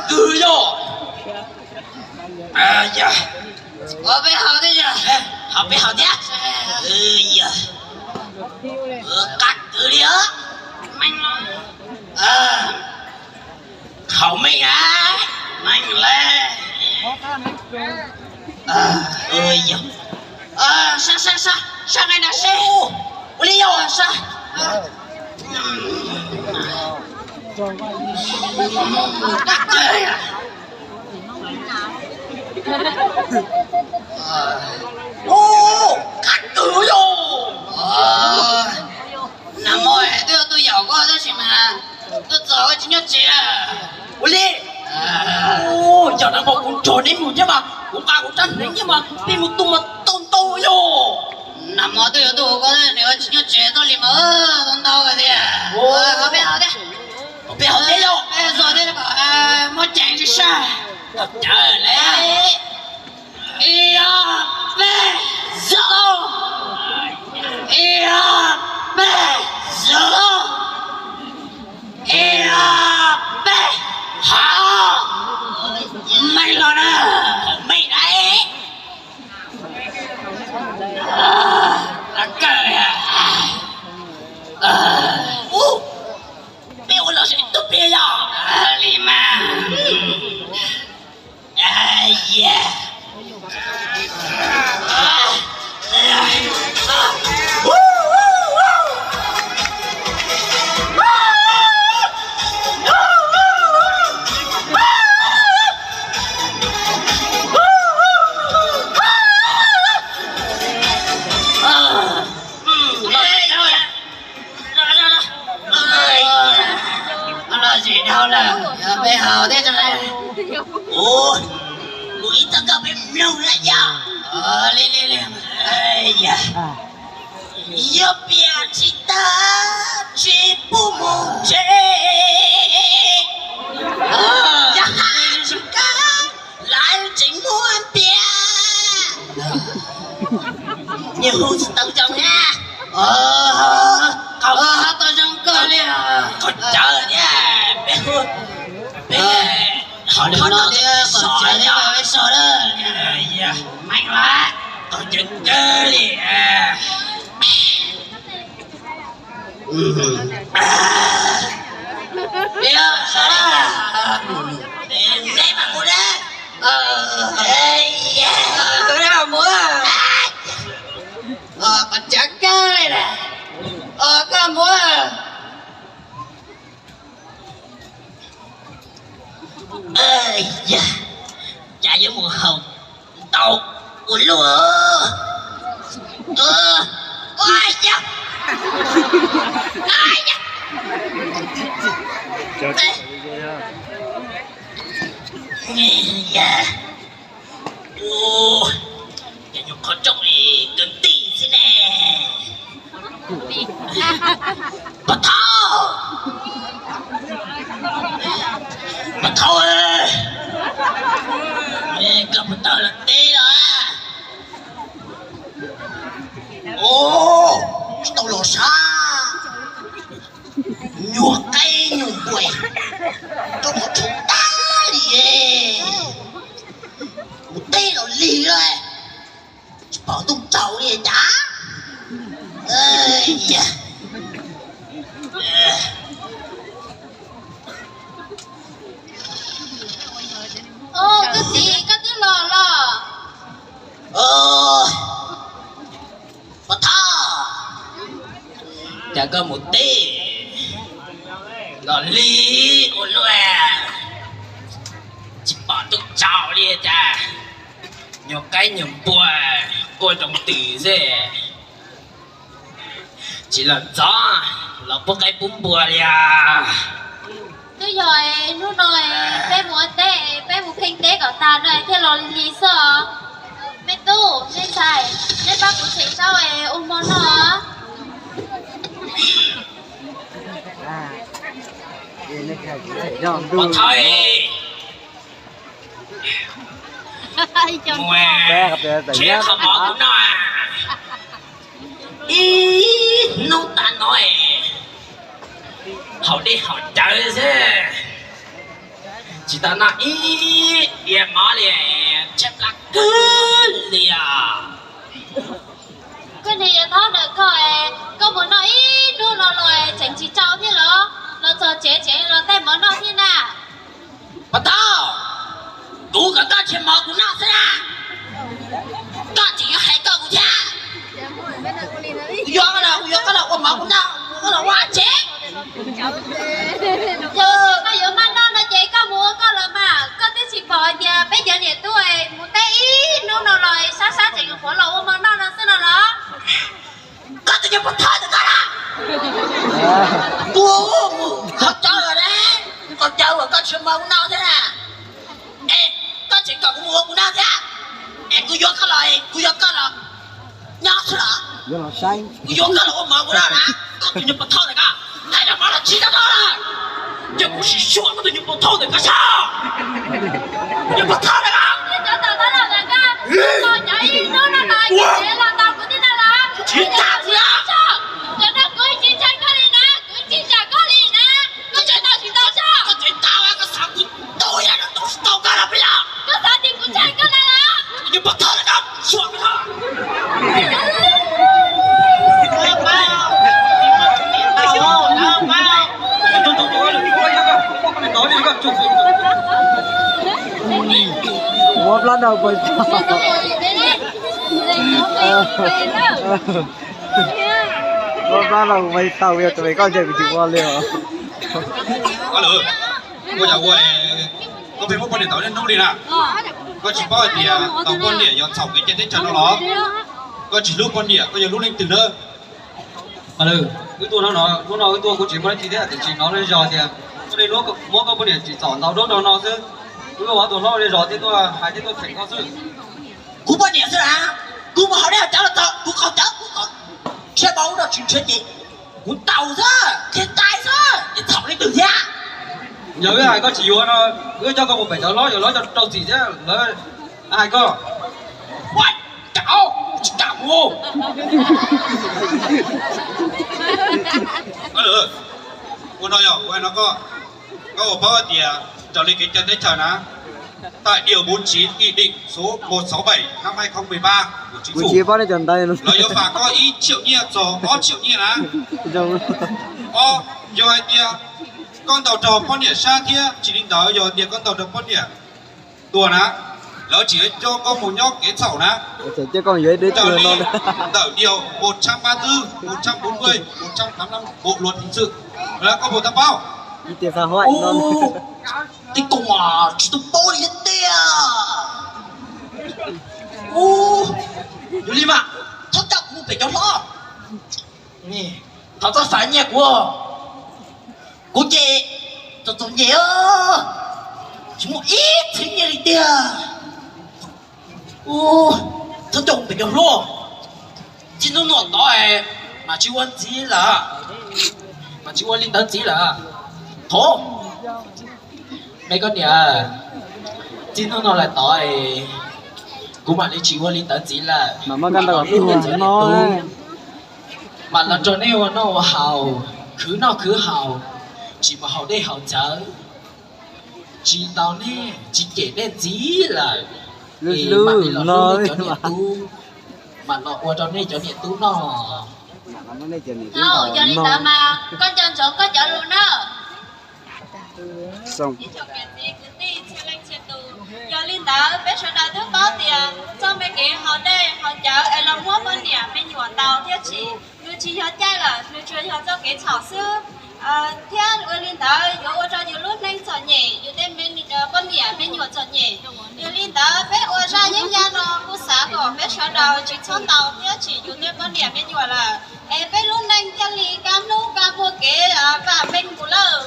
Kwv yog, yog, ua peb haus thiab yog, haus peb haus thiab. Yog, qab kwv li os. Haus meej a, meej le. Sab, sab, sab, sab nqaij na seb. Ua li yog sab. Ub, qab kwv yog. Nag hmo twb yog tuaj yaum koj tab sis mas tuaj txog koj tsis nyob tsev. Ua li, yog nag hmo kuv nrog neb mus thiab mas kuv nqa kuv rab hneev thiab mas peb mus tu mas tau ntau yog. Nag hmo twb yog tuaj hu koj nws tsis nyob tsev txoj li mas tau ntau tiag. Peb haus thiab, peb haus thiab yog, peb txog thiab kom muab ceev sab. Ib ob peb, xyov, ib ob peb, xyov, ib ob peb, haus. Meej los na, meej na. Kawg, ub, peb ua los seb tub peb yog li mas. Los zem dhau lawm, peb haus thiab tso. Ua, kuv ib txoj nkauj peb mloog na yog. Li, li, li. Yog piam tsis tag tsis pub mus tsev, yog hais tsis kawg lawv tseem muab piam. Nyias hu tsis tau zoo na. Qhov tau zoo kawg li. Qhov txawv thiab, peb hu, peb ho no so so, meej lawm, qhov txawv kawg li. Neb mam mus, neb mam mus. Qhov txawv kawg li na. Koj mus. Cas yuav mus haus ntau ua luaj. Cas nyuam qhuav rooj li kawg tij xwb ne. Pov Thawj, Pov Thawj, koj puas tau los teb los? Ub, tsis tau los sab. Nyuag qaib nyuag npua, rau qhov tshauv tag li. Mus teb los lig lawm, tsis pom ntuj tsaus li cas. Koj txiv, koj twb los los? Pov Thawj, cas koj mus teb los lig ua luaj, tsis pom ntuj tsaus li cas. Nyuag qaib nyuag npua quaj rau twg xwb. Tsis los ntxov los pub qaib pub npua li os. Twb yog hnub no peb mus ua teb, peb mus kheej teb kom tag no thiaj los lig xwb os. Me tub me ntxhais, neb pab kuv tshem zaub ua hmo noj. Pov Thawj, mus tshem qhov mov kuv noj. Ib hnub tas no haus dej haus cawv xwb. Tsis tau noj ib diav mov li, tshaib plab kawg li os. Koj niag yawg thaub ntawm koj, koj mus noj ib hnub no los tseem tsis tsau thiab los? Los txog tsev tseem los tej mov noj thiab na. Pov tau, kuv kom koj tsis mov kuv noj xwb na. Koj tseem yuav hais koj kuv thiab. Kuv yuav koj los, kuv yuav koj los ua mov kuv noj, kuv yuav koj los ua tsev. Yog koj yuav maj noj no ces koj mus ua koj los mas, koj twb tsis pom hais tias peb cov niam tub mus teb ib hnub no los sab sab tseem yuav qhuav los ua mov noj no xwb no los? Koj tus nyuag pov thawj ntawm koj na, kuv mus qhov cov lawm ne, qhov cov uas koj tsis mov kuv noj thiab na. Es koj tseem kom kuv mus ua kuv noj thiab. Es kuv yuav koj los, kuv yuav koj los nyob xwb los? Kuv yuav koj los ua mov kuv noj na. Koj tus nyuag pov thawj ntawm koj, hais cov mov los tsis tau noj na. Ces kuv sim suam koj tus nyuag pov thawj ntawm koj saib. Nyuag pov thawj ntawm koj. Tsis tau kuv na. Koj tseem tau, koj xav kuv tau yam no tau tsis tau koj los peb los. Koj xav tias kuv ntshai koj na los? Nyuag pov thawj ntawm koj, suam koj. Muab plab rau kuv tau. Muab plab rau kuv tau, yog tus me koj ntshai kuv tsis ua li os. Koj pheej muab poj niam tau niaj hnub li na. Koj tsis paub hais tias tau poj niam yuav txhaum kev cai teb chaws no los? Koj tsis hlub poj niam, koj yuav hlub leej twg na? Wb tuaj no, hnub no wb tuaj kuv tsis muaj dab tsi thiab, tiam sis hnov lawv zos tias koj muab koj poj niam tsim txom ntau dab rau no xwb. Wb ua tus hlob zos thiaj tuaj hais thiab tuaj them koj xwb. Kuv poj niam xwb na, kuv mus haus dej haus cawv los tau, kuv qaug cawv kuv qaug, nrhiav npau ub no tsis nrhiav ces kuv ntaus xwb, qhia cai xwb, tsis txhaum leej twg thiab. Yog wb hais koj tsis yuav no, wb coj koj mus pem cov hlob, cov hlob coj rau txim thiab lawv hais koj. Ua cas tsis kam mus. Ua no yog kuv hais no koj, koj ua paub tias raws li kev cai teb chaws na, tại Điều bốn chín Nghị định số một sáu bảy năm hai không mười ba của Chính phủ, lawv yuav phạt koj ib triệu nyiaj txog ob triệu nyiaj na. Yog hais tias koj ntaus raug poj niam sab thiab tsis li ntawd, yog hais tias koj ntaus raug poj niam tuag na, lawv tseem coj koj mus nyob kev txhaum na. Raws li ntawm Điều một trăm ba tư, một trăm bốn mươi, một trăm tám mươi lăm Bộ luật Hình sự, koj puas tau paub? Tej koob mas tsis tau paub li thiab tiag. Ua li mas, thov coj kuv mus pem cov hlob. Thov txhob xav nyiaj kuv, kuv ces txom txom nyem, tsis muaj ib txhiab nyiaj li tiag. Thov coj kuv pem cov hlob, txij hnub no tod mas tsis ua ntxiv lawm, mas tsis ua li ntawd ntxiv lawm. Thov, me koj niam, txij hnub no lawm tod kuv mam li tsis ua li ntawd ntxiv lawm. Mam los nrog nej ua noj ua haus, khwv noj khwv haus, tsis mus haus dej haus cawv, tsis ntaus nej tsis cem nej ntxiv lawm. Es mam li los hlub nej cov niam tub, mam los ua rau nej cov niam tub noj. Yog li ntawd mas koj nco ntsoov koj cov lus na. Yog li ntawd peb sawv daws twb paub tias txoj me kev haus dej haus cawv es los muab poj niam me nyuam ntaus thiab tsim, nws tsis yog caij lawm, nws tsuas yog txoj kev txhaum xwb. Thiab ua li ntawd yuav ua rau yus lub neej txom nyem, yus tej poj niam me nyuam txom nyem. Yog li ntawd peb ua zaj yeeb yam no kuj xav kom peb sawv daws tsis txhob ntaus thiab tsim yus tej poj niam me nyuam lawm, es peb lub neej thiaj li kaj hnub kaj muaj kev vam meej mus lawm.